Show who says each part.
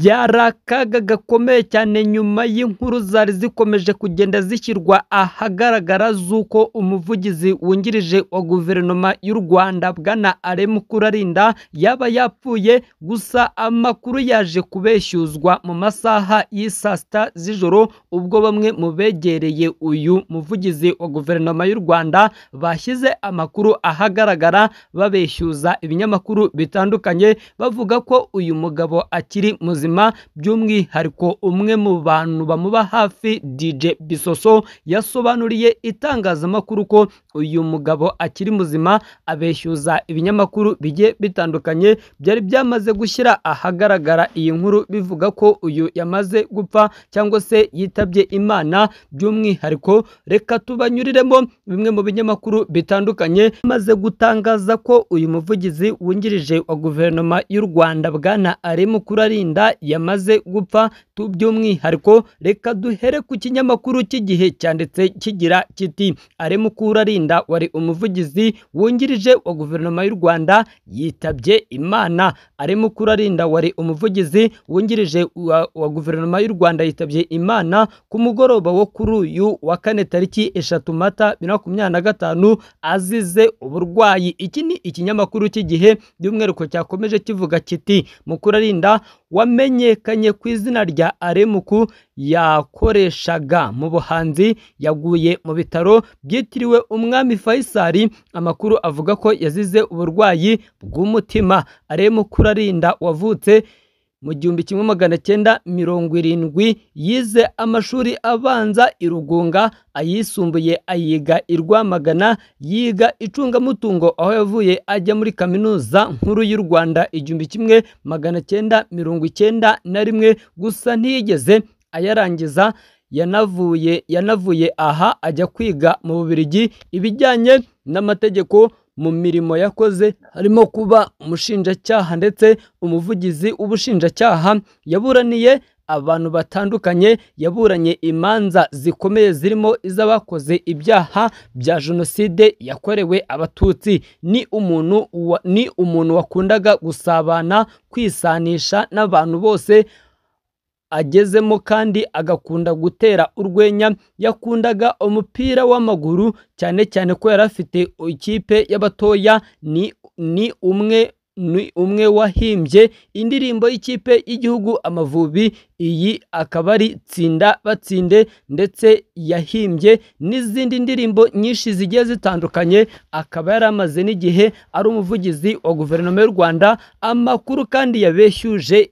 Speaker 1: Byari akaga gakomeye cyane nyuma y'inkuru zari zikomeje kugenda zishyirwa ahagaragara z'uko umuvugizi wungirije wa guverinoma y'u Rwanda Bwana Alain Mukurarinda yaba yapfuye, gusa amakuru yaje kubeshyuzwa mu masaha y'isaa sita z'ijoro ubwo bamwe mu begereye uyu muvugizi wa guverinoma y'u Rwanda bashyize amakuru ahagaragara babeshyuza ibinyamakuru bitandukanye bavuga ko uyu mugabo akiri muzima. By'umwihariko umwe mu bantu bamuba hafi DJ Bisoso yasobanuriye itangazamakuru ko uyu mugabo akiri muzima, abeshyuza ibinyamakuru bigiye bitandukanye byari byamaze gushyira ahagaragara iyi nkuru bivuga ko uyu yamaze gupfa cyangwa se yitabye Imana. By'umwihariko reka tubanyuriremo bimwe mu binyamakuru bitandukanye bimaze gutangaza ko uyu muvugizi wungirije wa guverinoma y'u Rwanda Bwana Alain Mukurarinda yamaze gupfa. By'umwihariko reka duhere ku kinyamakuru cy'Igihe cyanditse kigira kiti: Alain Mukurarinda wari umuvugizi wungirije wa guverinoma y'u Rwanda yitabye Imana. Alain Mukurarinda wari umuvugizi wungirije wa guverinoma y'u Rwanda yitabye Imana ku mugoroba wo kuri uyu wa kane tariki 3 Mata 2025 azize uburwayi. Iki ni ikinyamakuru cy'Igihe by'umwihariko cyakomeje kivuga kiti: Mukurarinda wamenyekanye ku izina rya Alain Muku yakoreshaga mu buhanzi yaguye mu bitaro byitiriwe Umwami Faisal. Amakuru avuga ko yazize uburwayi bw'umutima. Alain Mukurarinda wavutse mu 1970 yize amashuri abanza i Rugunga, ayisumbuye ayiga i Rwamagana, yiga icungamutungo aho yavuye ajya muri kaminuza nkuru y'u Rwanda 1991, gusa ntiyigeze ayarangiza. Yanavuye aha ajya kwiga mu Bubiligi ibijyanye n'amategeko. Mu mirimo yakoze harimo kuba umushinjacyaha ndetse umuvugizi w'ubushinjacyaha. Yaburaniye abantu batandukanye, yaburanye imanza zikomeye zirimo iz'abakoze ibyaha bya jenoside yakorewe Abatutsi. Ni umuntu wakundaga gusabana, kwisanisha n'abantu bose agezemo kandi agakunda gutera urwenya. Yakundaga umupira w'amaguru cyane cyane ko yari afite ikipe y'abatoya. Ni umwe wahimbye indirimbo y'ikipe y'igihugu Amavubi, iyi akaba ari Tsinda Batsinde, ndetse yahimbye n'izindi ndirimbo nyinshi zigiye zitandukanye. Akaba yari amaze n'igihe ari umuvugizi wa guverinoma y'u Rwanda. Amakuru kandi yabeshyuje